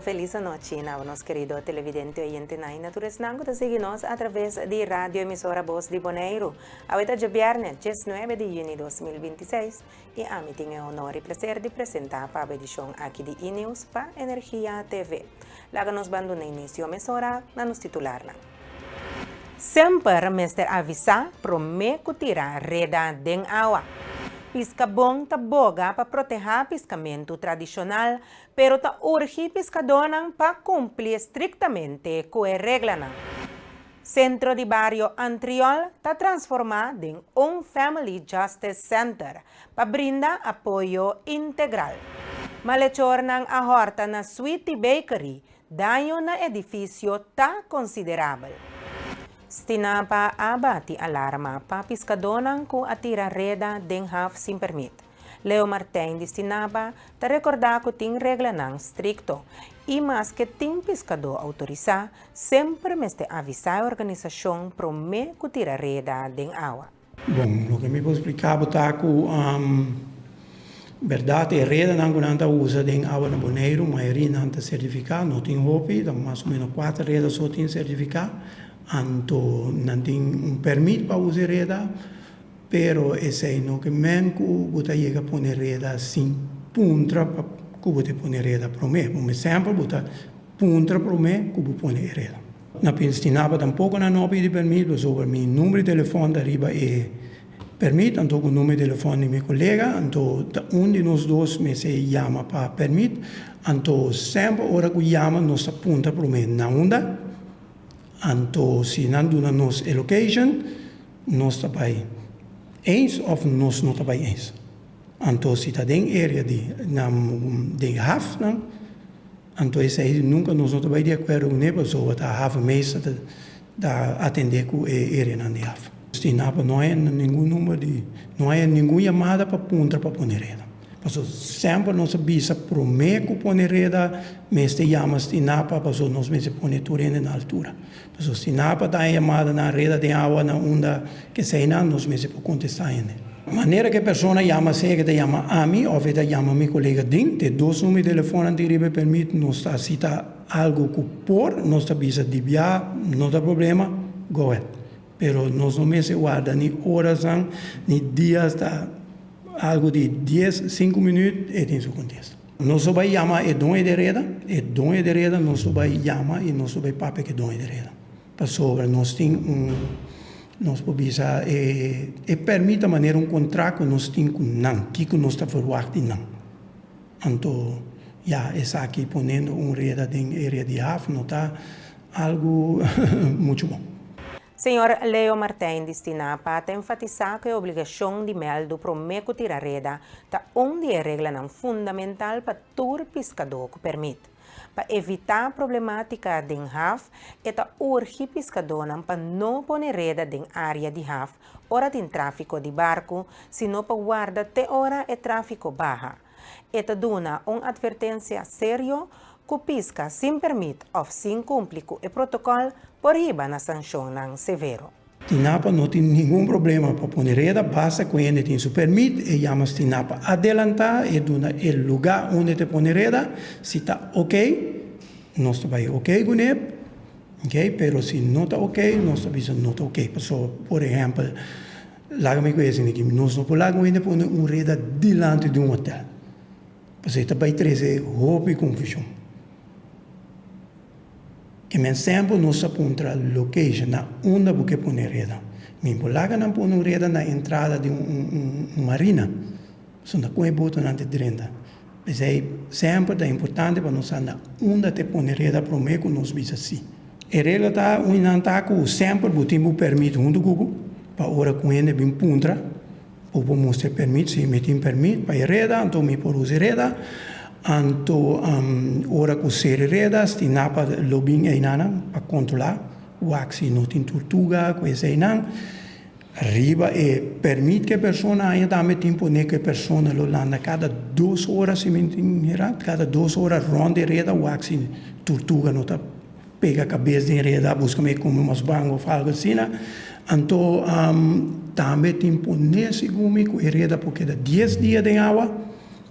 Un felis anochi na nos kerido televidente oyentenan i na tur esnan ku ta sigui nos atraves di radio emisora Bos di Boneiru. Awe ta djabièrnè, diesnuebe di yüni 2026, i ami tin e honor i plaser di presentá pa bo edishon aki di E-News pa Energia TV. Laga nos ban duna inisio mesora na nos titularnan. Semper mester avisá promé ku tira reda den awa. Piskabon ta boga pa protehá piskamentu tradishonal, pero ta urgi piskadónan pa kumpli estriktamente ku e reglanan. Sentro di bario Antriol ta transformá den un Family Justice Center pa brinda apoyo integral. Malechornan a hòrta na Sweetie Bakery, daño na edifisio ta konsiderabel. Stinapa a bati alarma pa piskadónan ku a tira reda den haf sin pèrmit. Leo Martijn di Stinapa ta rekordá ku tin reglanan strikto i maske tin piskadó outorisá, semper mester avisá e organisashon promé ku tira reda den awa. Bon, loke mi por splika bo ta ku bèrdat e redanan ku nan ta usa den awa na Boneiru mayoria nan ta sertifiká, no tin hopi, ta mas o ménos kuater reda so tin sertifiká, anto nan tin un pèrmit pa usa e reda, pero esei no ke men ku bo ta yega pone reda sin puntra pa ku bo ta pone reda promé. Bo mes semper bo ta puntra promé ku bo pone e reda. Na Stinapa tampoko nan no a pidi permit pasobra mi number di telefòn ta riba e permit anto ku number di telefòn di mi kolega anto ta un di nos dos mester yama pa permit anto semper ora ku yama nos ta puntra promé na unda anto si nan duna nos e location nos ta bai eens òf nos no ta bai eens anto si ta den area di den haf nan. Anto esei nunka nos no ta bai di akuerdo kuné pasobra ta havenmeester ta ta atendé ku e areanan di haf. Stinapa no hay ningun number di no hay ningun yamada pa puntra pa pone reda. Pasobra semper nos a bisa promé ku pone reda mester yama Stinapa pasobra nos mester pone tur hende na altura. Pasobra Stinapa ta hay yamada nan reda den awa na unda keseinan nos mester por kontestá hende. Manera ku e persona yama sea ku e ta yama ami òf e ta yama mi kolega Dean, te dos numero di telefonnan tin riba e permit, nos ta si ta algu ku por, nos ta bisa di bia, no ta problema, go ahead. Pero nos no mester warda ni orasnan ni dias, ta algu di dies, sinku minüt e tin su kontesta. Nos lo bai yama e doño di reda, e doño di reda nos lo bai yama i nos lo bai papia ku e doño di reda. Pasobra nos tin un, nos por bisa e e pèrmit ta manera un kontrakt ku nos tin ku nan, kiko nos ta ferwagt di nan. Anto ya esaki poniendo un reda den area di haf no ta algu muchu bon. Señor Leo Martijn di Stinapa ta enfatisá ku e obligashon di mèldu promé ku tira reda ta un di e reglanan fundamental pa tur piskadó ku pèrmit. Pa evitá problemátika den haf, e ta urgi piskadónan pa no pone reda den área di haf ora tin tráfiko di barku, sino pa warda te ora e tráfiko baha. E ta duna un atvertensia serio ku piska sin pèrmit òf sin kumpli ku e protokòl por hiba na sanshonnan severo. Stinapa no tin ningun problema pa pone reda, basta ku hende tin su permit, e yama Stinapa adelantá, e duna e lugá unda e ta pone reda, si ta ok, nos ta bai ok kuné, ok, pero si no ta ok, nos ta bisa no ta ok, pasobra por ehèmpel, laga mi ku esei aki, nos no por laga un hende pone un reda dilanti di un hotel, pasobra e ta bai trese hopi konfushon. E mes tempu nos ta puntra location na unda bo ke pone reda. Mi por laga nan pone un reda na entrada di un marina, pasobra na kon e botonan ta drenta. P'esei semper ta importante pa nos sa na unda ta pone reda promé ku nos bisa si. E regla ta un nan ta ku semper bo tin bo pèrmit huntu ku bo pa ora ku hende bin puntra Bo por mustra e permit, si mi tin permit pa e reda, anto mi por usa e reda. Anto ora ku sera e reda, Stinapa lo bin einanan pa kontrolá wak si no tin turtuga ku eseinan. Riba e permit ku e persona haña tambe tin pone ku e persona lo landa kada dos ora, si mi tin hera, kada dos ora rònt e reda wak si turtuga no ta pega kabes den reda buska mi kume mas bango of algo asina. Anto tambe tin pone segun mi ku e reda por keda dies dia den awa,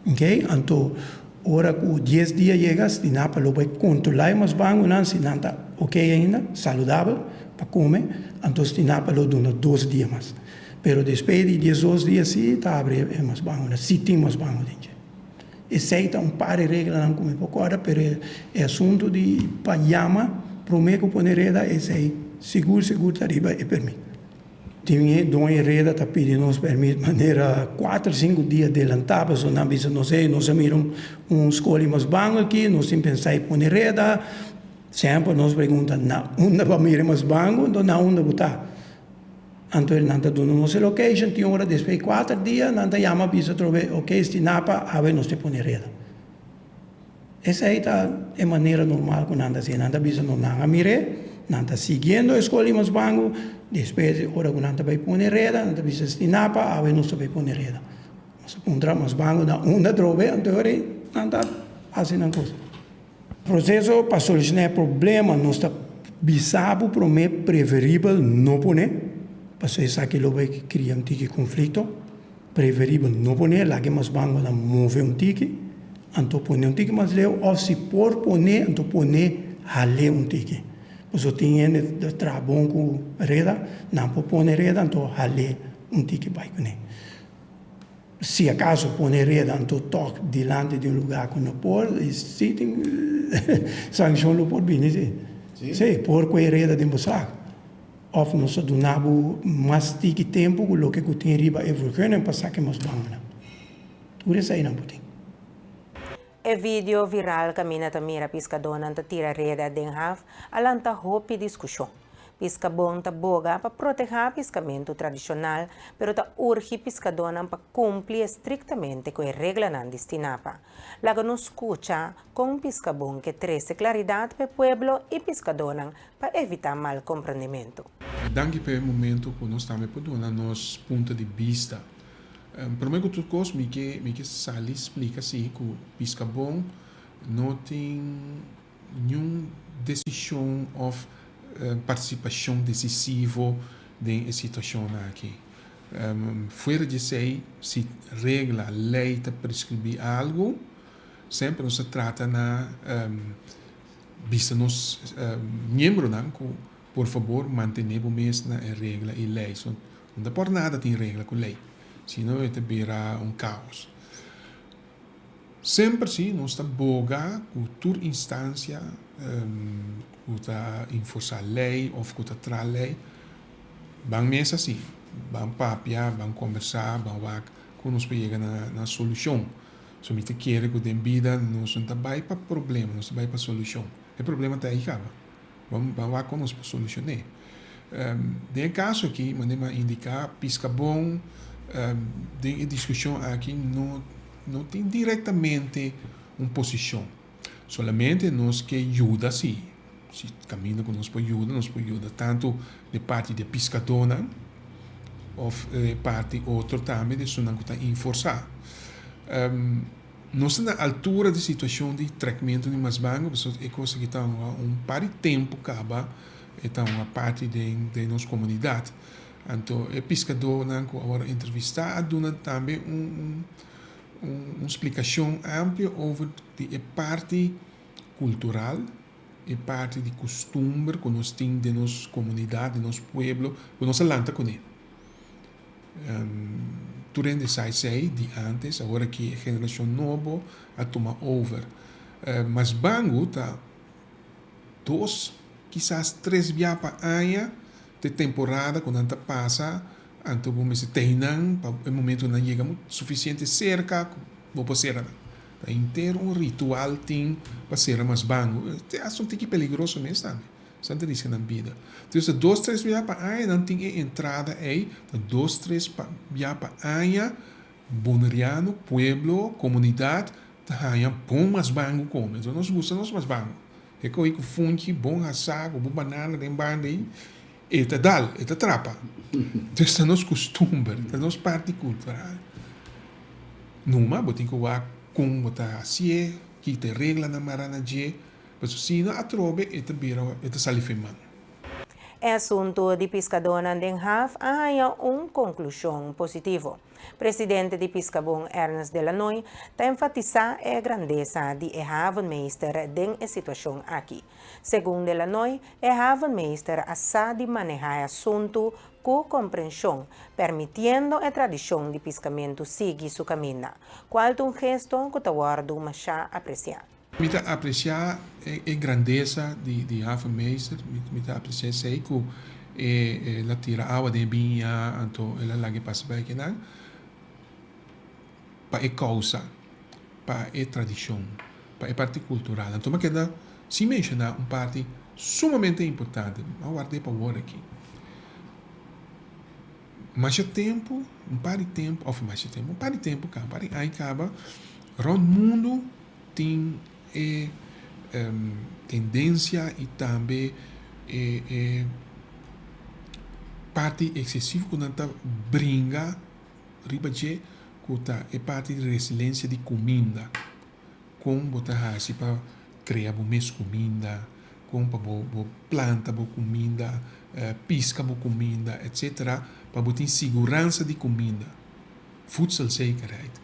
ok, anto. Ora ku dies dia yega, Stinapa lo bai kontrolá e masbangunan si nan ta ok ainda, saludabel, pa kome, anto Stinapa lo duna dos dia mas. Pero despues di diesdos dia si ta abri e masbangunan, si tin masbangu den dje. Esei ta un par di reglanan ku mi por kòrda, pero e asuntu di pa yama promé ku pone reda, esei sigur sigur ta riba e pèrmit. Tin e doño reda ta pidi nos pèrmit manera kuater sinku dia delantá pasobra nan bisa nos, hey, nos a mira un skol di masbangu aki, nos tin pensá e pone reda. Semper nos pregunta na unda bo a mira e masbangu, anto na unda bo ta. Anto nan ta duna nos e location, tin ora despues di kuater dia nan ta yama bisa atrobe, ok, Stinapa, awe nos ta pone reda. Esei ta e manera normal ku nan ta hasi. Nan ta bisa no nan a mir'é, nan ta siguiendo e skol di Masbangu, despues e ora ku nan ta bai pone reda, nan ta bisa Stinapa, awe nos ta bai pone reda. Nos a puntra Masbangu na unda atrobe, anto e ora ei nan ta hasi nan kos. Proseso pa solushoná e problema nos ta bisa bo promé preferibel no pone, pasobra esaki lo bai kria un tiki konflikto. Preferibel no pone, laga e masbangonan move un tiki, anto pone un tiki mas leu òf si por pone anto pone hal'é un tiki. Pasobra tin hende ta traha bon ku reda, nan por pone reda anto hal'é un tiki bai kuné. Si acaso pone reda anto tok dilanti di un lugar cu no por, si tin sancion lo por bini si. Si, por cu e reda den bo sak. Of nos a duna bo mas tiki tempo cu loke cu tin riba e vergunning pa saki mas banganan. Tur esainan bo tin. E video viral caminda ta mira piscadónan ta tira reda den haf a lanta hopi discusion. Piscabon ta boga pa protehá piskamentu tradishonal, pero ta urgi piskadónan pa kumpli estriktamente ku e reglanan di Stinapa. Laga nos skucha kon Piscabon ke trese klaridat pa e pueblo i piskadónan pa evitá mal komprendimentu. Danki pa e momento ku nos tambe por duna nos punto di bista. Promé ku tur kos mi ke mi ke sali splika si ku Piscabon no tin Niun desishon òf partisipashon desisivo den e situashonnan aki. Fuera di esei, si regla, lei ta preskribí algu, semper nos ta trata na bisa nos miembronan ku por fabor mantené bo mes na e regla i lei. So, no ta por nada tin regla ku lei, sino e ta bira un kaos. Semper si nos ta boga ku tur instansia ku ta enforsá lei òf ku ta traha lei, ban mesa si, ban papia, ban kombersá, ban wak kon nos por yega na solushon. So mi ta kere ku den bida nos no ta bai pa problema, nos ta bai pa solushon. E problema ta ei kaba. Ban ban wak kon nos por solushon'é. Den e kaso aki, manera mi a indiká, Piskabon den e diskushon aki no no tin direktamente un posishon. Solamente nos ke yuda sí. Si kaminda ku nos por yuda, nos por yuda tantu di parti di e piskadónan òf di parti otro tambe di esunnan ku ta enforsá. Nos ta na altura di situacion di trekmento di masbango pasobra e cos aki ta un par di tempo caba e ta un parti den den nos comunidad. Anto e piscadornan cu a worde entrevista a duna tambe un un un splicacion amplio over di e parti cultural, e parti di custumber cu nos tin den nos comunidad, den nos pueblo cu nos a lanta cune. Tur hende sa esei di antes, awor aki e generashon nobo a tuma over. Mas bangu ta dos, kisas tres bia pa aña ta e temporada ku nan ta pasa, anto bo mester tei nan pa e momento ku nan yega sufisiente serka ku bo por sera nan. Ta henter un ritual tin pa sera mas bangu. Te hasta un tiki peligroso mes tambe. Esnan ta riska nan bida. Entonces ta dos tres bia pa aña nan tin e entrada ei, ta dos tres pa bia pa aña Boneriano, pueblo, comunidad ta haña bon masbangu come. Entonces nos gusta nos masbangu. E coge cu funchi bon hasá cu bo banana den banda ei, e ta dal, e ta trapa. Entonces ta nos custumber, ta nos parti cultural. Numa bo tin cu wak con bo ta hacié, ki ta e reglanan mara na dje. Pasobra si no atrobe e ta bira e ta sali fen man. E asuntu di piskadónan den haf a haña un konklushon positivo. Presidente di Piskabon Ernest de Lannoy ta enfatisá e grandesa di e havenmeester den e situashon aki. Segun de Lannoy, e havenmeester a sa di manehá e asuntu ku komprenshon, permitiendo e tradishon di piskamentu sigui su kaminda, kual ta un gesto ku ta wòrdu mashá apresiá. Mi ta apresiá e grandesa di havenmeester, mi ta apresiá esei ku el a tira awa den e biña anto el a laga e pasa bai kinan pa e kousa, pa e tradishon, pa e parti kultural. Anto mi a keda sin menshoná un parti sumamente importante, mi a ward'é pa wor aki. Masha tempu, un par di tempu, òf masha tempu, un par di tempu kaba, un par di aña kaba, rònt mundu tin e tendensia i tambe e e parti eksesivo ku nan ta bringa riba dje ku ta e parti di resilensia di kuminda. Kon bo ta hasi pa krea bo mes kuminda, kon pa bo bo planta bo kuminda, piska bo kuminda etsetera pa bo tin siguransa di kuminda, voedselzekerheid.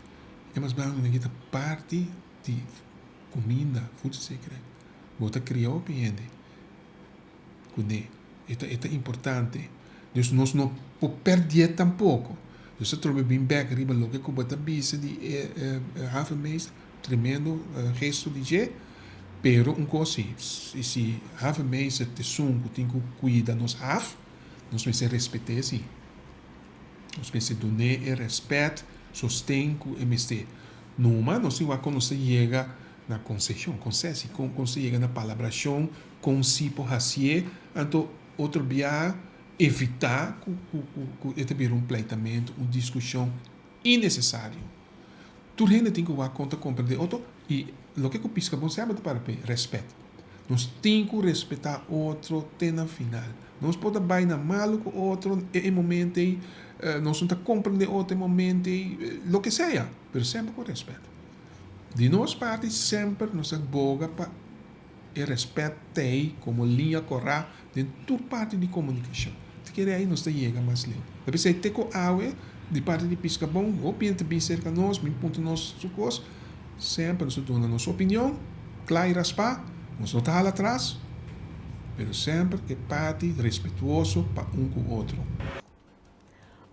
E mas blanco aki ta parti di cuminda, voedselzekerheid. Bo ta cria hopi hende cune. E ta e ta importante. Dus nos no por perdié tampoco. Dus atrobe bin bek riba loke cu bo ta bisa di e havenmeester, tremendo gesto di dje. Pero un cos si, si havenmeester ta esun cu tin cu cuida nos haf, nos mester respet'é si. Nos mester dun'é e rèspèt, sosten ku e mester. Numa nos tin wak kon nos ta yega na konseshon, konsesi, kon nos ta yega na palabrashon, kon si por hasié, anto otro bia evitá ku ku e ta bira un pleitamentu, un diskushon innesesario. Tur hende tin ku wak kon ta komprendé otro i loke ku piska bon semper ta para p'e, rèspèt. Nos tin ku respetá otro te na final. Nos por ta bai na malu ku otro e momento ei, nos no ta komprendé otro e momento ei, loke sea, pero semper ku rèspèt. Di nos parti semper nos a boga pa e rèspèt ta ei komo liña kòrá den tur parti di komunikashon. Ta kere ei nos ta yega mas leu. Ta p'esei te ku awe di parti di Piskabon hopi hende ta bin serka nos, bin puntra nos su kos. Semper nos ta duna nos opinion, kla i raspá, nos no ta hala atras, pero semper e parti respetuoso pa un ku otro.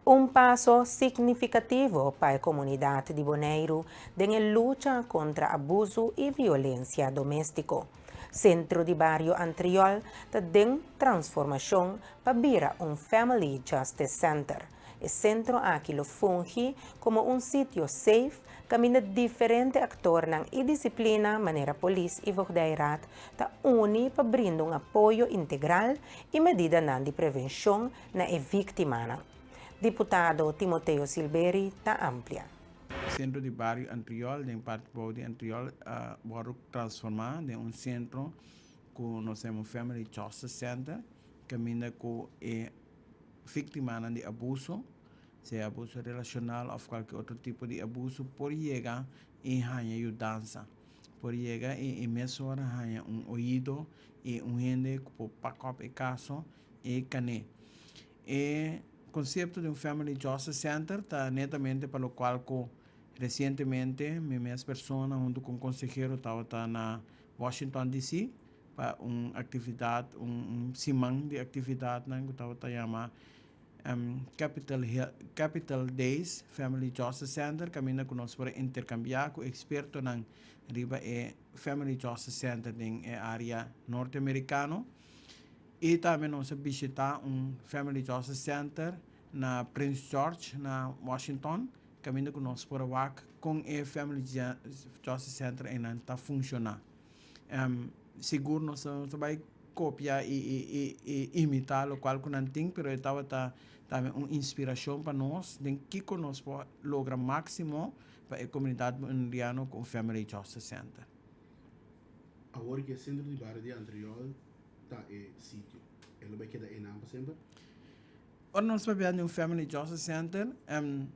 Un paso signifikativo pa e komunidat di Boneiru den e lucha kontra abusu i violensia doméstiko. Sentro di Bario Antriol ta den transformashon pa bira un Family Justice Center. E sentro aki lo fungi komo un sitio safe kaminda diferente aktornan i disiplina manera polis i voogdijraad ta uni pa brinda un apoyo integral i medidanan di prevenshon na e víktimanan. Diputado Timoteo Silberi ta amplia. Sentro di bario Antriol den parti bou di Antriol a wòrdu transformá den un sentro ku nos ta yama Family Justice Center kaminda ku e víktimanan di abuso, sea abuso relashonal òf kualke otro tipo di abuso por yega i haña yudansa. Por yega i e mesora haña un oido i un hende ku por pak òp e kaso e kané. E konsepto di un Family Justice Center ta netamente pa lokual ku resientemente mi mes persona huntu ku un konsehero tabata na Washington DC pa un aktividat, un siman di aktividatnan ku tabata yama Capital Hill, Capital Days Family Justice Center kaminda ku nos por a interkambiá ku ekspertonan riba e Family Justice Center den e área norteamerikano. I tambe nos a bishitá un Family Justice Center na Prince George na Washington kaminda ku nos por a wak kon e Family Justice Center einan ta funshoná. Sigur nos no ta bai kopia i imitá lokual ku nan tin, pero e tabata tambe un inspirashon pa nos den kiko nos por logra máksimo pa e komunidat boneriano ku un Family Justice Center. Awor ku e sentro di bario di Antriol ta e sitio, e lo bai keda einan pa semper? Ora nos papia di un Family Justice Center,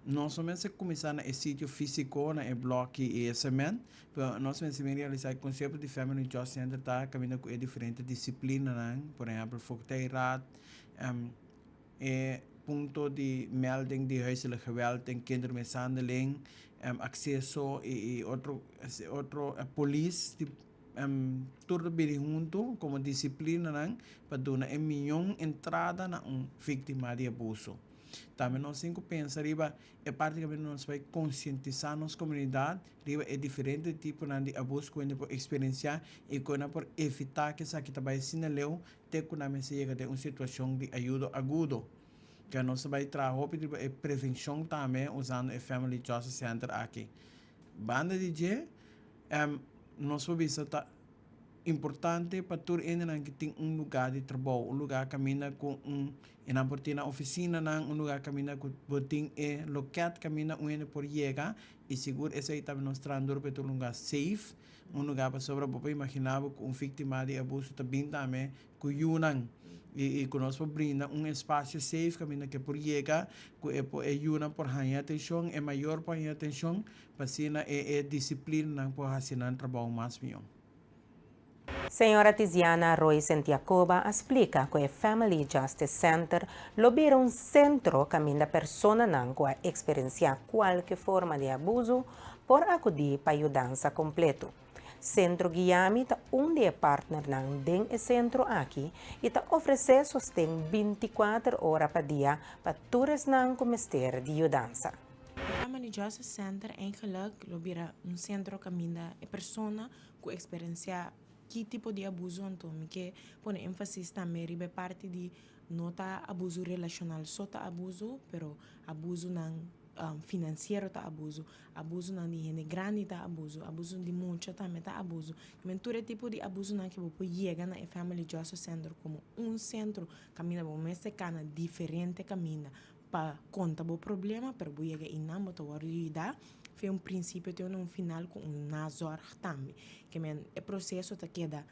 nos no mester kuminsá na e sitio físiko, na e blòki i e semènt, pero nos mester bin realisá e konsepto di Family Justice Center ta kaminda ku e diferente disiplinanan, por ehèmpel Voogdijraad, e punto di melding di huiselijk geweld en kindermishandeling, akseso i otro otro polis di tur ta bini huntu komo disiplinanan pa duna e mion entrada na un víktima di abuso. Tambe nos tin ku pensa riba e parti kaminda nos bai konsientisá nos komunidat riba e diferente tiponan di abuso ku hende por eksperensiá i kon nan por evitá ku esaki ta bai asina leu te ku nan mester yega den un situashon di ayudo agudo. Ke nos ta bai traha hopi riba e prevenshon tambe usando e Family Justice Center aki. Banda di dje, nos por bisa ta importante pa tur hendenan ki tin un lugá di trabou, un lugá kaminda ku un e nan por tin nan ofisinanan, un lugá kaminda ku bo tin e lokèt kaminda un hende por yega i sigur esei ta nos traha duru pa e ta un lugá safe, un lugá pasobra bo por imaginá bo ku un víktima di abuso ta bin tambe ku yunan i ku nos por brinda un espasio safe kaminda ke por yega ku e por e yunan por haña atenshon, e mayor por haña atenshon pa asina e e disiplinanan por hasi nan trabou mas mihó. Señora Tiziana Roy Sentiacoba a splika ku e Family Justice Center lo bira un sentro kaminda personanan ku a eksperensiá kualke forma di abuso por akudí pa yudansa kompleto. Sentro Guiami ta un di e partnernan den e sentro aki i ta ofresé sosten bintikuater ora pa dia pa tur esnan ku mester di yudansa. E Family Justice Center eigenlijk lo bira un sentro kaminda e persona ku eksperensiá ki tipo di abuso anto mi ke pone énfasis tambe riba e parti di no ta abuso relashonal so ta abuso pero abusonan finansiero ta abuso, abusonan di hende grandi ta abuso, abuso di mucha tambe ta abuso. Men tur e tipo di abusonan ke bo por yega na e Family Justice Center komo un sentro kaminda bo mester kana diferente kaminda pa konta bo problema pero bo yega einan bo ta wòrdu yuda fe un prinsipio te un final ku un nazorg tambe. Ke men e proseso ta keda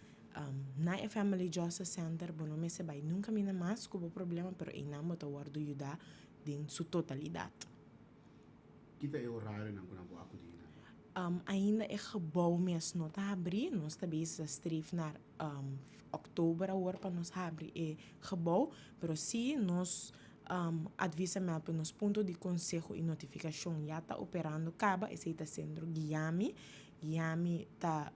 na e Family Justice Center bo no mester bai nunka kaminda mas ku bo problema pero einan bo ta wòrdu yuda den su totalidat. Ki ta e orarionan ku nan por akudí na? Ainda e gebou mes no ta habrí. Nos ta bezig ta streef naar oktober awor pa nos habri e gebou. Pero sí nos advis a mèld nos punto di konseho i notifikashon ya ta operando kaba. Esei ta Sentro Guiami. Guiami ta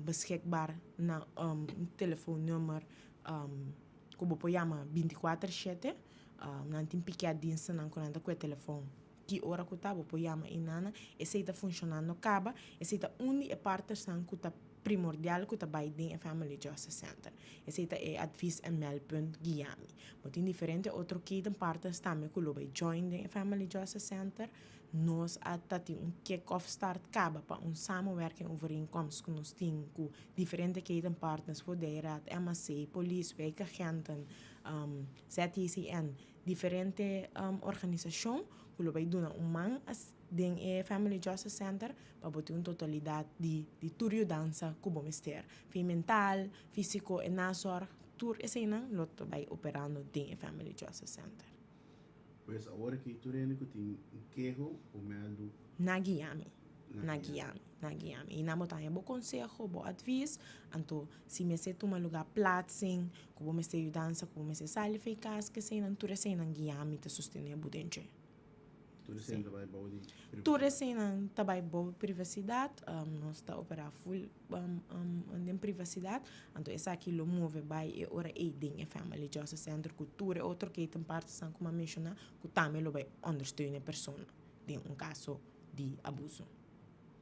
beschikbaar na un telefoonnummer ku bo por yama bintikuater shete. Nan tin pikiá dienstennan ku nan ta kue telefòn ki ora ku ta, bo por yama i nana. Esei ta funshonando kaba. Esei ta un di e partnersnan ku ta primordial ku ta bai den e Family Justice Center. Esei ta e advies en meldpunt Guiami. Bo tin diferente otro ketenpartners tambe ku lo bai join den e Family Justice Center. Nos a ta tin un kick-off start kaba pa un samenwerking overeenkomst ku nos tin ku diferente ketenpartners, Vodeiraad, MAC, polis, wijkagenten, ZJCN, diferente organisashon ku lo bai duna un man den e Family Justice Center pa bo tin un totalidat di tur yudansa ku bo mester, fin mental, físiko e nazorg, tur eseinan lo ta bai operando den e Family Justice Center. Pues awor aki tur hende ku tin un keho o mèldu. Na guia mi. Na guia mi. Na guia mi. I nan bo ta haña bo konseho, bo advis, anto si mester tuma lugá plaatsing, ku bo mester yudansa, ku bo mester sali for e kas, keseinan, tur eseinan guia mi ta sostené bo den dje. Tur eseinan ta bai bou di privasidat? Tur eseinan ta bai bou privasidat. Nos ta operá ful den privasidat, anto esaki lo move bai e ora ei den e Family Justice Center ku tur e otro ketenpartnersnan ku mi a menshoná ku tambe lo bai ondersteunen e persona den un kaso di abuso.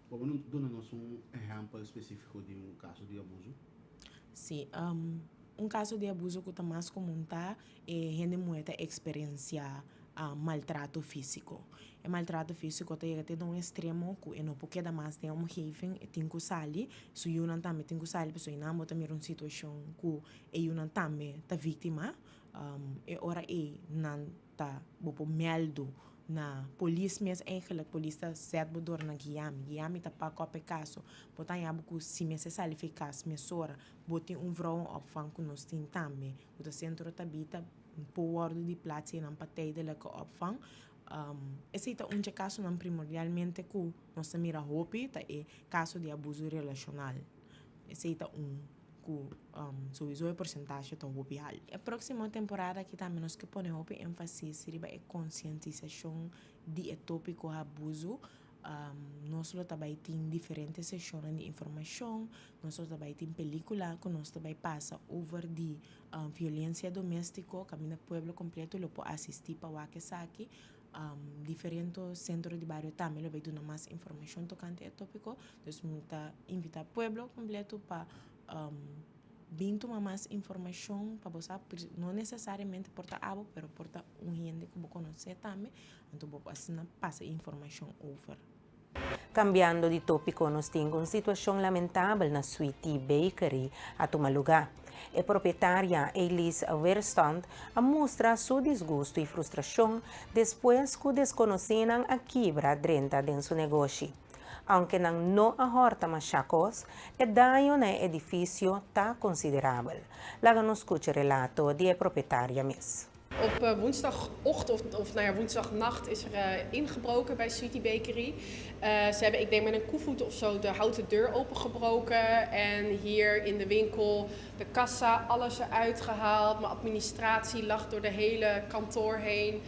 Bo por duna nos un ehèmpel spesífiko di un kaso di abuso? Sí, un kaso di abuso ku ta mas komun ta e hende muhé ta eksperensiá maltrato físiko. E maltrato físiko ta yega te na un ekstremo ku e no por keda mas den e omgeving, e tin ku sali, su yunan tambe tin ku sali pasobra einan bo ta mira un situashon ku e yunan tambe ta víktima. E ora ei nan ta bo por mèldu na polis mes eigenlijk, polis ta zet bo dor na guiami, guiami ta pak op e kaso, bo ta haña bo ku si mester sali for e kas mesora, bo tin un vrouwenopvang ku nos tin tambe, ku ta Centro Tabita. por wòrdu di plats einan pa tijdelijke opvang. Esei ta un dje kasonan primordialmente ku nos ta mira hopi ta e kaso di abuso relashonal. Esei ta un ku souiso e porsentashe ta hopi haltu. E próksimo temporada aki tambe nos ke pone hopi énfasis riba e konsientisashon di e tópiko abuso. Nos lo ta bai tin diferente seshonnan di informashon, nos lo ta bai tin pelíkula ku nos ta bai pasa over di violensia doméstiko kaminda pueblo kompleto lo por asistí pa wak esaki. Diferente sentro di bario tambe lo bai duna mas informashon tokante e tópiko. Dus mi ta invitá pueblo kompleto pa bin tuma mas informashon pa bo sa, no nesesariamente por ta abo pero por ta un hende ku bo konosé tambe, anto bo por asina pasa e informashon over. Cambiando di topico nos tin un situacion lamentabel na Sweetie Bakery a tuma luga. E propietaria Elise Weerstand a mustra su disgusto y frustracion despues cu desconocinan a kibra drenta den su negoshi. Aunke nan no a horta masha cos, e daño na e edificio ta considerabel. Laga nos scucha relato di e propietaria mes. Op eh, woensdagochtend of, of nou ja, woensdagnacht is er eh, ingebroken bij Sweetie Bakery. Eh, ze hebben, ik denk met een koevoet of zo, de houten deur opengebroken. En hier in de winkel de kassa, alles eruit gehaald. Mijn administratie lag door de hele kantoor heen.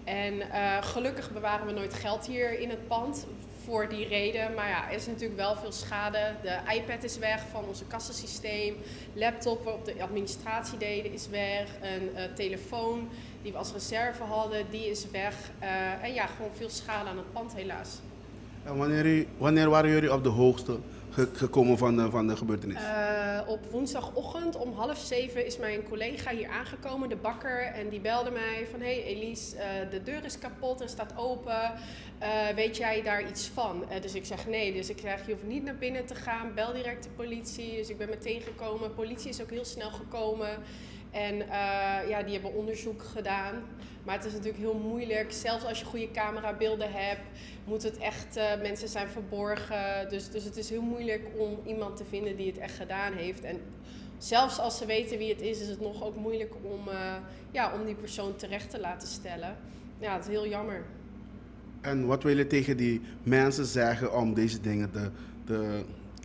En gelukkig bewaren we nooit geld hier in het pand voor die reden. Maar ja, er is natuurlijk wel veel schade. De iPad is weg van onze kassasysteem. Laptop waarop de administratie deden is weg. Een telefoon die we als reserve hadden, die is weg. En ja, gewoon veel schade aan het pand helaas. En wanneer, wanneer waren jullie op de hoogte gekomen van de gebeurtenis? Op woensdagochtend om 6.30 is mijn collega hier aangekomen, de bakker. En die belde mij van, hey Elise, de deur is kapot en staat open. Weet jij daar iets van? Dus ik zeg nee. Dus ik zeg, je hoeft niet naar binnen te gaan, bel direct de politie. Dus ik ben meteen gekomen. De politie is ook heel snel gekomen. En ja, die hebben onderzoek gedaan. Maar het is natuurlijk heel moeilijk. Zelfs als je goede camerabeelden hebt, moet het echt, mensen zijn verborgen. Dus het is heel moeilijk om iemand te vinden die het echt gedaan heeft. En zelfs als ze weten wie het is, is het nog ook moeilijk om, ja, om die persoon terecht te laten stellen. Ja, het is heel jammer. En wat wil je tegen die mensen zeggen om deze dingen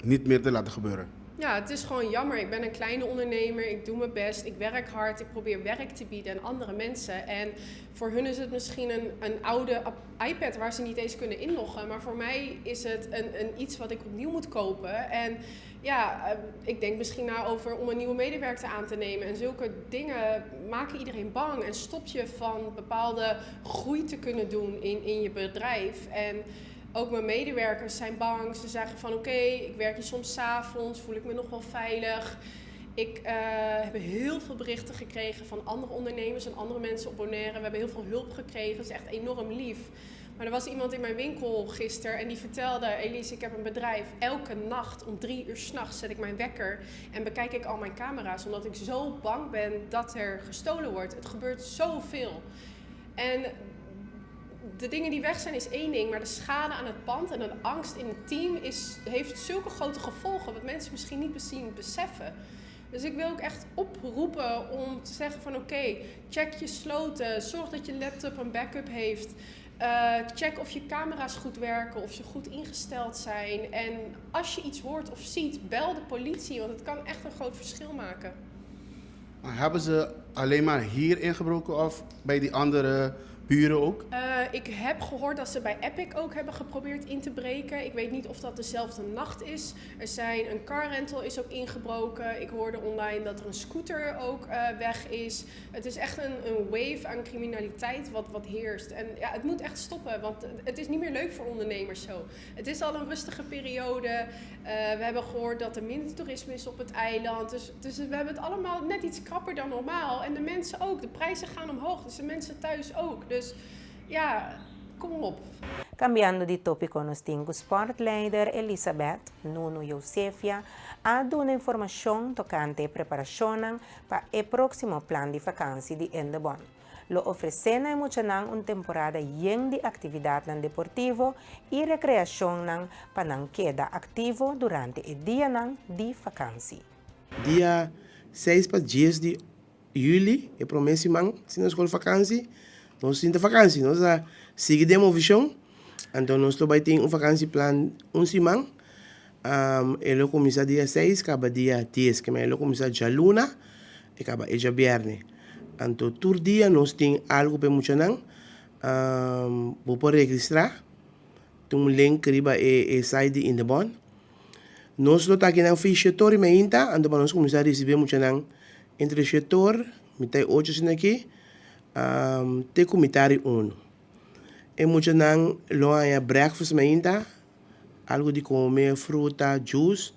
niet meer te laten gebeuren? Ja, het is gewoon jammer. Ik ben een kleine ondernemer. Ik doe mijn best. Ik werk hard. Ik probeer werk te bieden aan andere mensen. En voor hun is het misschien een oude iPad waar ze niet eens kunnen inloggen. Maar voor mij is het een iets wat ik opnieuw moet kopen. En ja, ik denk misschien na over om een nieuwe medewerker aan te nemen. En zulke dingen maken iedereen bang en stop je van bepaalde groei te kunnen doen in je bedrijf. En ook mijn medewerkers zijn bang. Ze zeggen van oké, ik werk hier soms 's avonds, voel ik me nog wel veilig. Ik heb heel veel berichten gekregen van andere ondernemers en andere mensen op Bonaire. We hebben heel veel hulp gekregen. Dat is echt enorm lief. Maar er was iemand in mijn winkel gisteren en die vertelde: Elise, ik heb een bedrijf. Elke nacht om 3 uur s'nachts zet ik mijn wekker en bekijk ik al mijn camera's. Omdat ik zo bang ben dat er gestolen wordt. Het gebeurt zoveel. En de dingen die weg zijn is één ding, maar de schade aan het pand en de angst in het team heeft zulke grote gevolgen, wat mensen misschien niet misschien beseffen. Dus ik wil ook echt oproepen om te zeggen van oké, check je sloten, zorg dat je laptop een backup heeft. Check of je camera's goed werken, of ze goed ingesteld zijn. En als je iets hoort of ziet, bel de politie, want het kan echt een groot verschil maken. Maar hebben ze alleen maar hier ingebroken of bij die andere buren ook? Ik heb gehoord dat ze bij Epic ook hebben geprobeerd in te breken. Ik weet niet of dat dezelfde nacht is. Er zijn een car rental is ook ingebroken. Ik hoorde online dat er een scooter ook weg is. Het is echt een wave aan criminaliteit wat heerst. En ja, het moet echt stoppen, want het is niet meer leuk voor ondernemers zo. Het is al een rustige periode. We hebben gehoord dat er minder toerisme is op het eiland. Dus we hebben het allemaal net iets krapper dan normaal. En de mensen ook. De prijzen gaan omhoog, dus de mensen thuis ook. Dus ja, kom op. Cambiando di topico, nos tin sportleider Elizabeth Nuno Josefia a duna informacion tocante preparacion pa e proximo plan di vakantie di Indebon. Lo ofrece na muchanan un temporada yen di actividad deportivo y recreacion pa nan keda activo durante e dianan di vakantie. Dia 6 pa 10 di juli, e promé siman si na skol fakansi, nos sinta fakansi, nos a sigui den movishon, anto nos lo bai tin un fakansi plan un siman, e lo kuminsá dia seis kaba dia dies, ke men e lo kuminsá djaluna e kaba e djabièrnè. Anto tur dia nos tin algu pa e muchanan, bo por registrá, tin un link riba e site di Indebon. Nos lo ta akinan fi shetor i meinta, anto pa nos kuminsá risibí e muchanan entre shetor, mitá i ocho asina aki, te ku mitá di unu. E muchanan lo haña breakfast meinta, algu di kome, fruta, juice,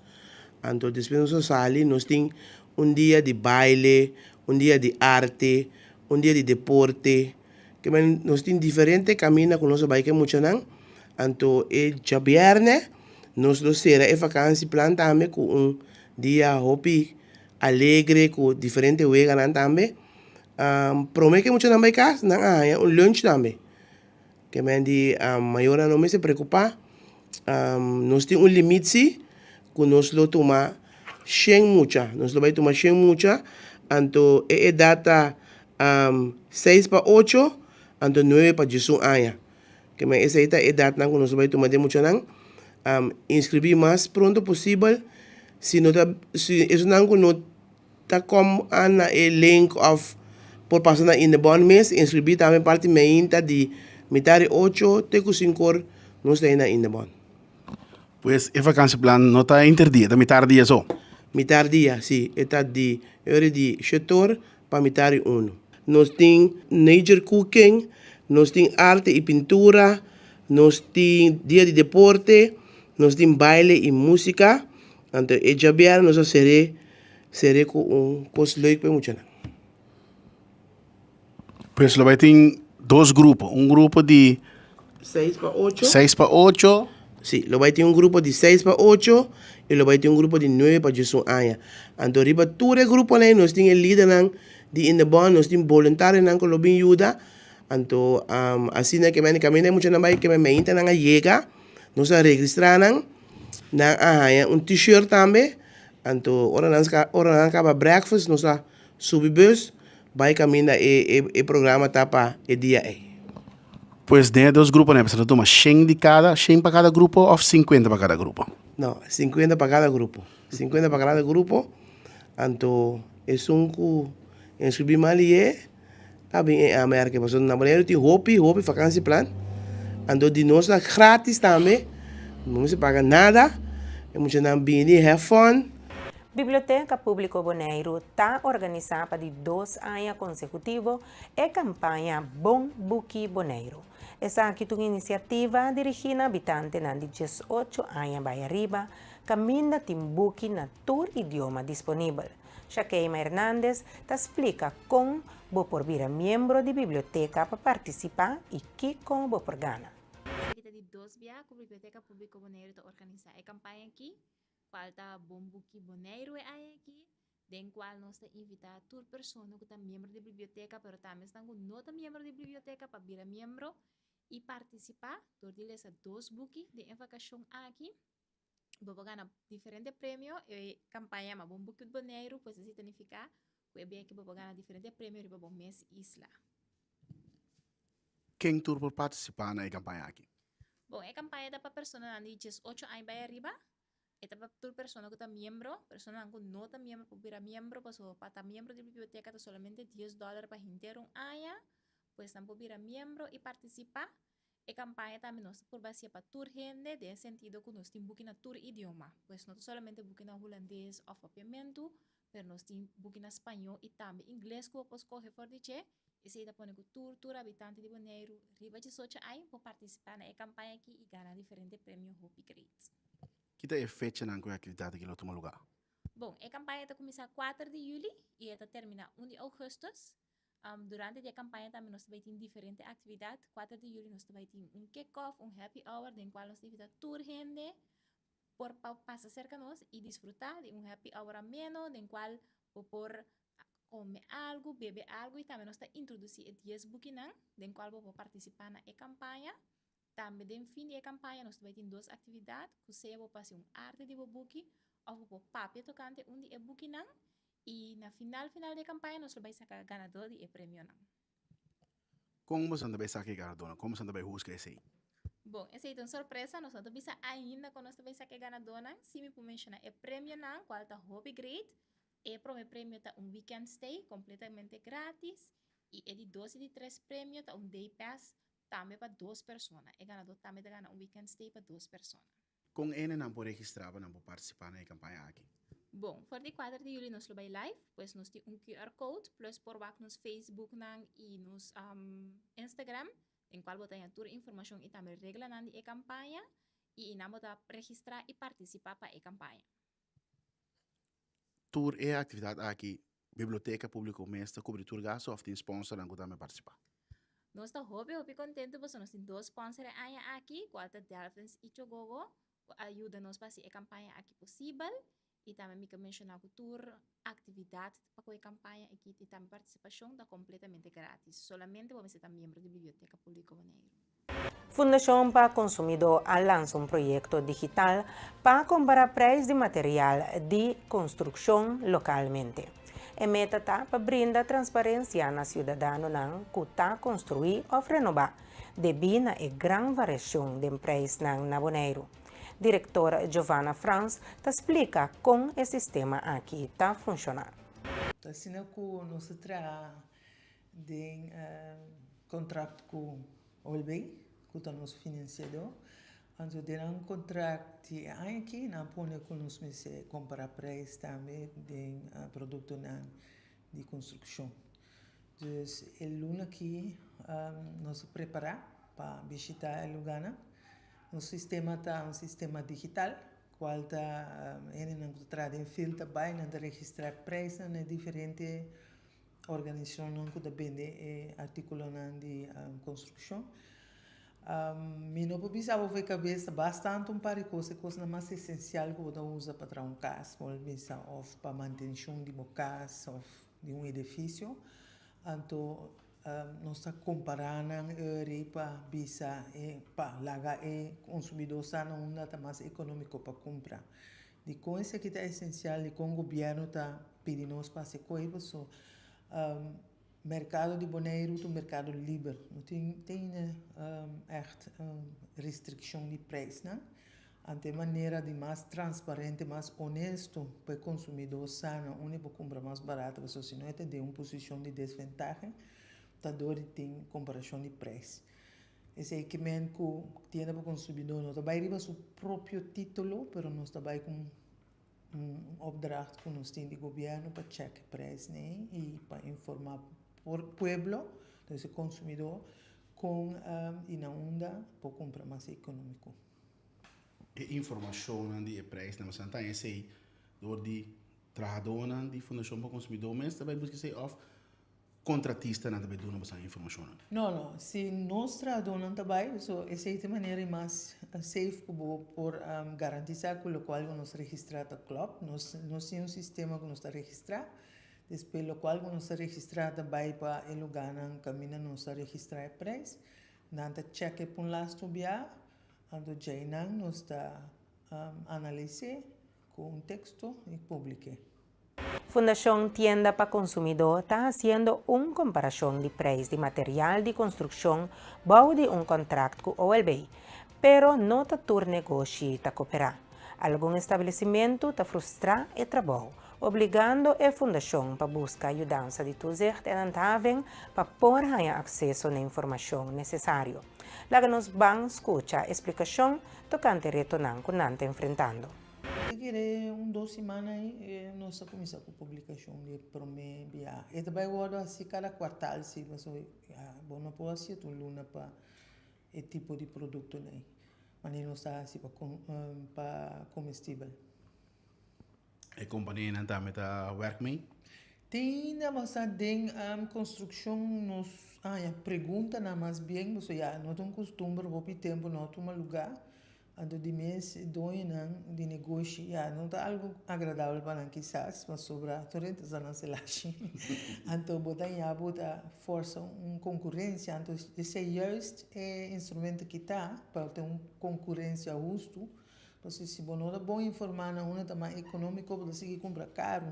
anto despues nos a sali, nos tin un dia di baile, un dia di arte, un dia di deporte, ke men nos tin diferente kaminda ku nos a bai ku e muchanan, anto e djabièrnè nos lo sera e vakansi plan tambe ku un dia hopi alegre ku diferente weganan tambe. Prome ku e muchanan bai kas nan a haña un lunch tambe. Ke men di mayornan no mester preokupá, nos tin un limit si ku nos lo tuma shen mucha, nos lo bai tuma shen mucha, anto e edat ta seis pa ocho anto nuebe pa diesun aña. Ke men esei ta edatnan ku nos lo bai tuma den muchanan. Inskribí mas pronto posibel, si no ta si esunnan ku no ta kom na e link òf por pasa na Indebon mes, inskribí tambe parti meinta di mitar di ocho te ku sinkor nos ta ei na Indebon. Pues e vakansieplan no ta inter dia, ta mitar dia so? Mitar dia, si. E ta di e ora di shetor pa mitar di unu. Nos tin nature cooking, nos tin arte y pintura, nos tin dia di deporte, nos tin baile y musica. Anto e djabièrnè nos a ser'é ser'é cu un cos leuk pa e muchanan. Pues lo bay tin dos grupo, un grupo di. Seis pa ocho. Seis pa ocho. Sí, lo bai tin un grupo di seis pa ocho i lo bai tin un grupo di nuebe pa diesun aña. Anto riba tur e gruponan ei nos tin e lidernan di Indebon, nos tin boluntarionan ku lo bin yuda. Anto asina ke men kaminda e muchanan bai ke men meintanan a yega, nos a registrá nan, nan a haña un T-shirt tambe. Anto ora nan ora nan a kaba breakfast nos a subi bus Bai kaminda e e programa ta pa e dia ei. Pues den e dos gruponan e ta tuma shen di kada, shen pa kada grupo òf sinkuenta pa kada grupo? No, sinkuenta pa kada grupo. Sinkuenta pa kada grupo, anto esun ku inskribí mal i a bin en aanmerking pasobra na Boneiru tin hopi hopi vakansieplan, anto di nos ta gratis tambe, no mester paga nada, e muchanan bini have fun. Biblioteka Públiko Boneiru ta organisá pa di dos aña konsekutivo e kampaña Bon Buki Boneiru. Esaki ta un inisiativa dirigí na habitantenan di diesocho aña bai ariba, kaminda tin buki na tur idioma disponibel. Shakeima Hernandez ta splika kon bo por bira miembro di biblioteka pa partisipá i kiko bo por gana. Esaki ta di dos bia ku Biblioteka Públiko Boneiru ta organisá e kampaña akí. Cual ta Bon Buki Boneiru e aña aki, den cual nos ta invita tur persona cu ta miembro di biblioteca, pero tambe esnan cu no ta miembro di biblioteca pa bira miembro y participa door di lesa dos buki den e vacacion aki. Bo por gana diferente premio, e campaña yama Bon Buki Boneiru, pues esey ta nifica cu e bia aki bo por gana diferente premio riba bo mes isla. Ken tur por participa na e campaña aki? Bon, e campaña ta pa personanan di diesocho aña bai ariba. E ta pa tur persona ku ta miembro. Personanan ku no ta miembro por bira miembro pasobra pa ta miembro di biblioteka ta solamente dies dòler pa henter un aña. Pues nan por bira miembro i partisipá. E kampaña tambe nos ta purba hasié pa tur hende den e sentido ku nos tin buki na tur idioma. Pues no ta solamente buki na hulandes òf papiamentu, pero nos tin buki na spañó i tambe ingles ku bo por skohe for di dje. Esei ta pone ku tur tur habitante di Boneiru riba diesocho aña por partisipá na e kampaña akí i gana diferente premio hopi great. Ki ta e fechanan ku e aktividat akí lo tuma lugá? Bon, e kampaña ta kuminsá kuater di yüli i e ta terminá un di ougùstùs. Durante di e kampaña tambe nos ta bai tin diferente aktividat. Kuater di yüli nos ta bai tin un kick-off, un happy hour den kual nos ta invitá tur hende por pa pasa serka nos i disfrutá di un happy hour ameno den kual bo por kome algu, bebe algu i tambe nos ta introdusí e dies bukinan den kual bo por partisipá na e kampaña. Tambe den fin di e kampaña nos ta bai tin dos aktividat ku sea bo por hasi un arte di bo buki òf bo por papia tokante un di e bukinan. I na final final di e kampaña nos lo bai saka ganadó di e premionan. Kon boso ta bai saka e ganadónan? Kon boso ta bai husga esei? Bon, esei ta un sorpresa, nos no ta bisa ainda kon nos ta bai saka e ganadónan. Sí mi por menshoná e premionan, kual ta hopi great. E promé premio ta un weekend stay kompletamente grátis i e di dos i di tres premio ta un day pass tambe pa dos persona. E ganadó tambe ta gana un weekend stay pa dos persona. Kon hendenan por registrá pa nan por partisipá na e kampaña aki? Bon, for di kuater di juli nos lo bai live, pues nos tin un QR code, plus por wak nos Facebooknan i nos Instagram, den kual bo ta haña tur informashon i tambe reglanan di e kampaña, i einan bo ta registrá i partisipá pa e kampaña. Tur e aktividat aki Biblioteka Públiko mes ta kubri tur gastu òf tin sponsornan ku tambe partisipá? Nos ta hopi hopi kontentu pasobra nos tin dos sponsor e aña aki, kual ta Delfins i Chogogo, ku a yuda nos pa hasi e kampaña aki posibel. I tambe mi ke menshoná ku tur aktividat pa ku e kampaña aki i tambe partisipashon ta kompletamente gratis. Solamente bo mester ta miembro di Biblioteka Públiko Boneiru. Fundashon pa Konsumidó a lansa un proyekto digital pa kompará preis di material di konstrukshon lokalmente. E meta ta pa brinda transparensia na siudadanonan ku ta konstruí òf renobá, debí na e gran variashon den preisnan na Boneiru. Direktor Giovanna Frans ta splika kon e sistema aki ta funshoná. Asina ku nos ta traha Den kontrakt ku OLB, ku ta nos finansiadó, anto den nan kontrakt di e aña aki nan a pone ku nos mester kompará preis tambe den produktonan di konstrukshon. Dus e luna aki nos a prepará pa bishitá e lugánan. Nos sistema ta un sistema digital, kual ta hendenan ku ta traha den field ta bai, nan ta registrá preisnan na e diferente Organisashonnan ku ta bende e artíkulonan di konstrukshon. Mi no por bisa bo for e kabes, ta bastante un par di kos, e kosnan mas esensial ku bo ta usa pa traha un kas, por bisa, òf pa mantenshon di bo kas òf di un edifisio. Anto nos ta kompará nan eri pa bisa e, pa laga e konsumidó sa na unda ta mas ekonómiko pa kumpra. Dikon esaki ta esensial? Dikon gobièrnu ta pidi nos pa hasi koe? Paso merkado di Boneiru ta un merkado liber. No tin tin ègt restrikshon di preisnan. Anto e manera di mas transparente, mas onesto pa e konsumidó sa na unda e por kumpra mas barato, pasobra si no e ta den un posishon di desventahe, ta dor di tin komparashon di preis. Esei ke men ku tienda pa konsumidó no ta bai riba su propio título, pero nos ta bai ku un opdracht ku nos tin di gobièrnu pa chèk e preisnan i pa informá pueblo, dus e konsumidó, kon i na unda por kumpra mas ekonómiko. E informashonnan di e preisnan, boso ta haña esei dor di trahadónan di Fundashon pa Konsumidó mes ta bai buska esei òf Kontratistanan ta bai duna boso informashonnan? No, no. Si nos trahadónan ta bai, so esei ta e manera mas safe ku bo por garantisá ku lokual ku nos registrá ta klòp. Nos nos tin un sistema ku nos ta registrá, despues lokual ku nos ta registrá ta bai pa e lugánan kaminda nos ta registrá e preis. Nan ta chèk e pa un lastu bia, anto djeinan nos ta analis'é ku un teksto i publik'é. Fundashon Tienda pa Konsumidó ta hasiendo un komparashon di preis di material di konstrukshon bou di un kontrakt ku OLB, pero no ta tur negoshi ta koperá. Algun establesimentu ta frustrá e trabou, obligando e fundashon pa buska yudansa di Toezicht en Handhaving pa por haña akseso na informashon nesesario. Laga nos ban skucha e splikashon tokante retonan ku nan ta enfrentando. Ta kere un dos siman ai nos ta kuminsá ku publikashon di e promé bia. E ta bai wòrdu hasi kada kuartal si, pasobra bo no por hasi tur luna pa e tipo di produktonan ei, manera nos ta hasi pa pa komestibel. E kompanianan tambe ta wèrk mee? Te ainda basa den konstrukshon nos haña preguntanan mas bien, pasobra ya no ta un kustumber hopi tempu no a tuma lugá. Anto di mes doñonan di negoshi, ya, no ta algo agradabel pa nan kisas, pasobra tur hende ta sa nan selashi. Anto bo ta ya bo ta forsa un konkurensia, anto esei juist e instrumento ki ta pa tin un konkurensia hustu, pasobra si bo no ta bon informá na unda ta mas ekonómiko bo ta sigui kumpra karu.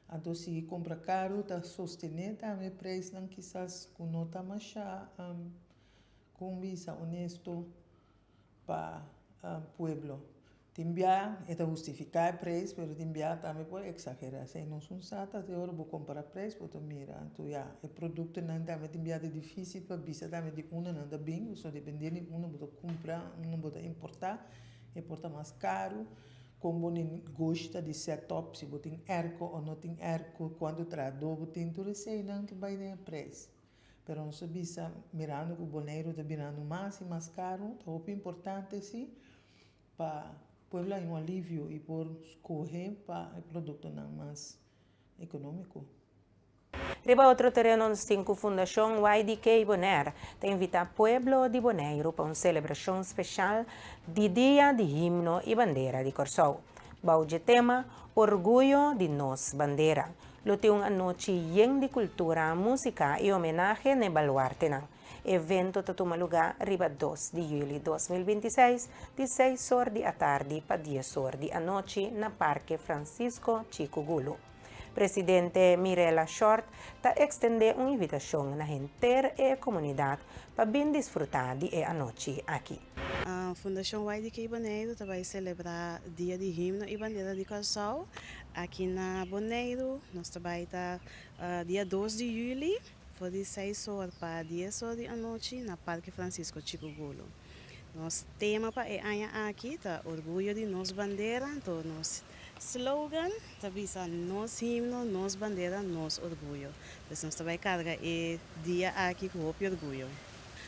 Anto sigui kumpra karu ta sostené tambe preisnan kisas ku no ta masha kon bisa honesto pa pueblo. Tin bia e ta hustifiká e preis pero tin bia tambe por eksagerá. Esei nos un sa ta te ora bo kompara preis bo ta mira. Anto ya e produktonan tambe tin bia ta difísil pa bisa tambe di unda nan ta bin pasobra dependé di unda bo ta kumpra unda bo ta importá e por ta mas karu. Kon bo negoshi ta di set up si bo tin airco o no tin airco kuantu trahadó bo tin tur eseinan ta bai den e preis. Pero nos a bisa mirando ku Boneiru ta birando mas i mas karu ta hopi importante si pa pueblo haña un alivio i por skohe pa e produktonan mas ekonómiko. Riba otro tereno nos tin ku Fundashon YDK Bonaire ta invitá pueblo di Boneiru pa un selebrashon speshal di Dia di Himno i Bandera di Kòrsou. Bou dje tema Orguyo di nos bandera lo tin un anochi yen di kultura, músika i homenahe n'e baluartenan. E evento ta tuma lugá riba dos di yüli 2026 di seis or di atardi pa dies or di anochi na Parke Francisco Chico Gulu. Presidente Mirella Short ta ekstendé un invitashon na henter e komunidat pa bin disfrutá di e anochi aki. Fundashon YDK Boneiru ta bai selebrá Dia di Himno i Bandera di Kòrsou aki na Boneiru. Nos ta bai ta dia dos di yüli for di seis or pa dies or di anochi na Parke Francisco Chico Gulu. Nos tema pa e aña aki ta Orguyo di nos bandera, anto nos slogan ta bisa Nos himno, nos bandera, nos orguyo. Pues nos ta bai carga e dia aki cu hopi orguyo.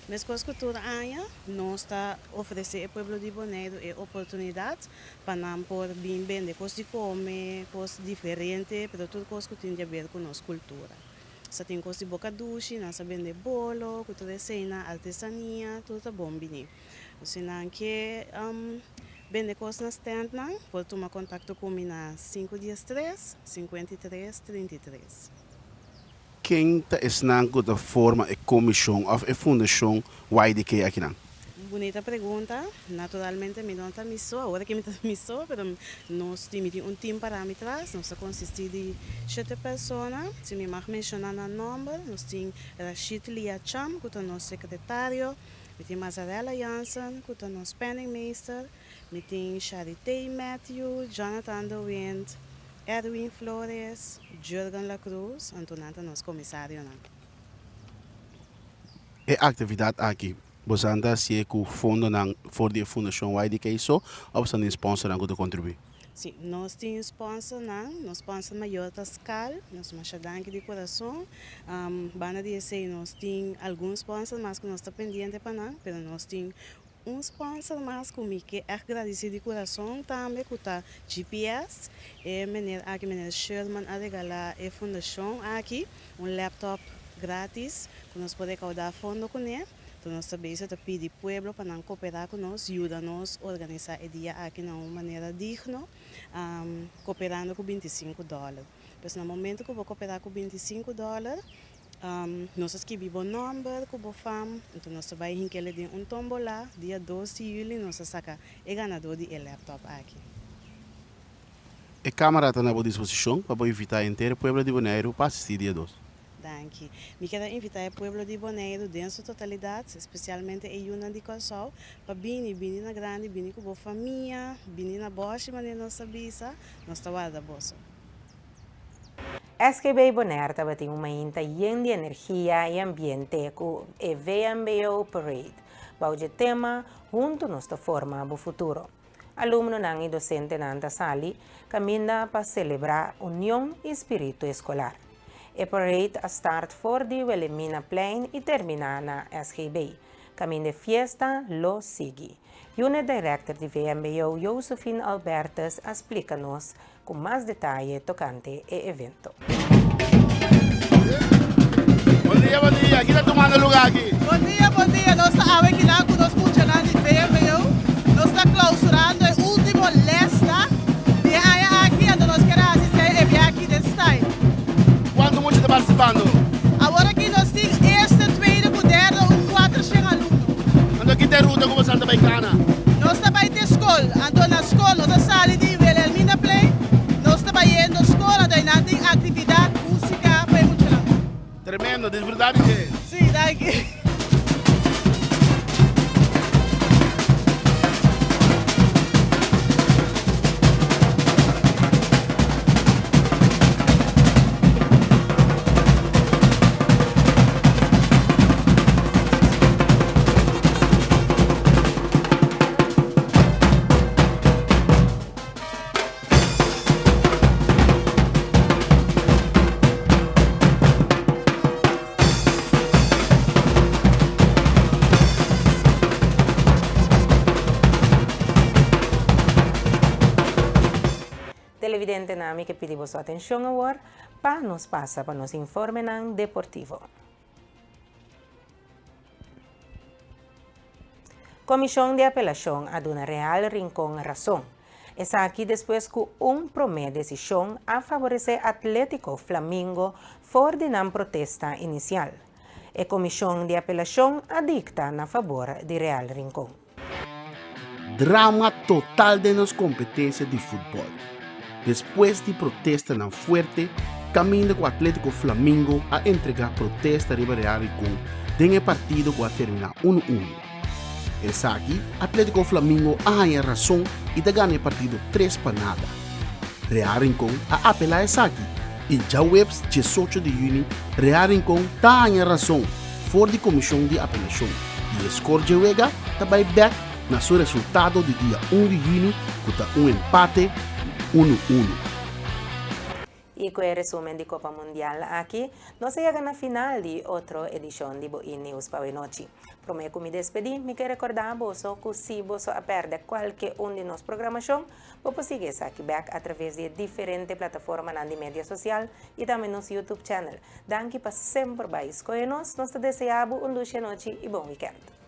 Mescos cu tur aña, nos ta ofrece e pueblo di Boneiru e oportunidad pa nan por bin bende cos di come, cos diferente, pero tur cos cu tin di haber cu nos cultura. Sa tin cos di boca dushi, nan sa bende bolo, cu tur eseinan, artesania, tur ta bon bini. Si nan ke bende cos na standnan, por tuma contacto cu mi na sinku dies tres, 53, 33. Ken ta esnan ku ta forma e komishon òf e fundashon YDK akinan? Bunita pregunta. Naturalmente mi no ta mi so, awor aki mi ta mi so, pero nos tin, mi tin un team para mi tras, nos ta consisti di shete persona, si mi mag menciona nan nomber, nos tin Rashid Liacham cu ta nos secretario, mi tin Mazarella Jansen cu ta nos penningmeester, mi tin Charitey Matthew, Jonathan de Wind, Erwin Flores, Jurgen La Cruz, anto nan ta nos comisarionan. E actividad aki bosan ta hacié cu fondonan for di e Fundacion YDK so of bosan tin sponsornan cu ta contribui? Si, nos tin sponsornan. Nos sponsor mayor ta Skal. Nos masha danki di corazon. Banda di esey nos tin algun sponsor mas cu nos ta pendiente pa nan, pero nos tin Un sponsor mas ku mi ke ègt gradisí di kurason tambe ku ta GPS. E meneer aki, meneer Sherman a regalá e fundashon aki un laptop gratis ku nos por rekaudá fondo kuné. Enton nos ta bezig ta pidi pueblo pa nan koperá ku nos, yuda nos organisá e dia aki na un manera digno, koperando ku 25 dòler. Pues na momento ku bo koperá ku 25 dòler, Nos a skibi bo nòmber ku bo fam, anto nos ta bai hink'el den un tombola. Dia dos di yüli nos a saka e ganadó di e lèptòp aki. E kámara ta na bo disposishon pa bo invitá henter e pueblo di Boneiru pa asistí dia dos. Danki. Mi kier a invitá e pueblo di Boneiru den su totalidat, spesialmente e yunan di Kòrsou, pa bini, bini na grandi, bini ku bo famia, bini na bòshi manera nos ta bisa, nos ta warda boso. SGB Bonaire tabatin un mainta yen di energia i ambiente ku e VMBO Parade. Bou dje tema, Huntu nos ta forma bo futuro. Alumnonan i dosentenan ta sali kaminda pa selebrá union i spiritu eskolar. E parade a start for di Wilhelminaplein i terminá na SGB. Kaminda e fiesta lo sigui. Unit Director di VMBO Josephine Albertus a splika nos ku mas detaye tokante e evento. Bon dia, bon dia. Ki ta tumando luga aki? Bon dia, bon dia. Nos ta awe kinan ku nos muchanan di VMBO. Nos ta klausurando e ultimo lesnan di e aña aki, anto nos kier hasi esei e bia aki den style. Kuantu mucha ta partisipando? Awor aki nos tin eerste, tweede ku derde un kuatershen alumno. Anto ki ta e ruta ku boso ta bai kana? Nos ta bai te skol. Anto na skol nos a sali di Wilhelminaplein, nos ta bayendo skol, anto einan tin aktividat. aktividat, músika pa e muchanan. Tremendo, disfruta di dje. Sí, danki. Televidentenan mi ke pidi boso atencion awor pa nos pasa pa nos informenan deportivo. Komishon di Apelashon a duna Real Rincon rason. Esaki despues ku un promé desishon a faboresé Atlétiko Flamingo for di nan protesta inisial. E komishon di apelashon a dikta na fabor di Real Rincon. Drama total den nos kompetensia di futbòl. Despues di protestanan fuerte kaminda ku Atletico Flamingo a entregá protesta riba Real Rincon den e partido ku a terminá unu unu. Esaki Atletico Flamingo a haña rason i ta gana e partido tres pa nada. Real Rincon a apelá esaki i djaweps diesocho di yüni Real Rincon ta haña rason for di komishon di apelashon i e skor dje wega ta bai bèk na su resultado di dia un di yüni ku ta un empate di unu unu. I ku e resumen di Kopa Mundial aki, nos a yega na final di otro edishon di bo E-News pa awenochi. Promé ku mi despedí, mi ke rekordá boso ku si boso a pèrdè kualke un di nos programashon, bo por sigui esaki bèk atraves di e diferente plataformanan di media sosial i tambe nos YouTube channel. Danki pa semper bai skohe nos. Nos ta deseá bo un dushi anochi i bon wikènt.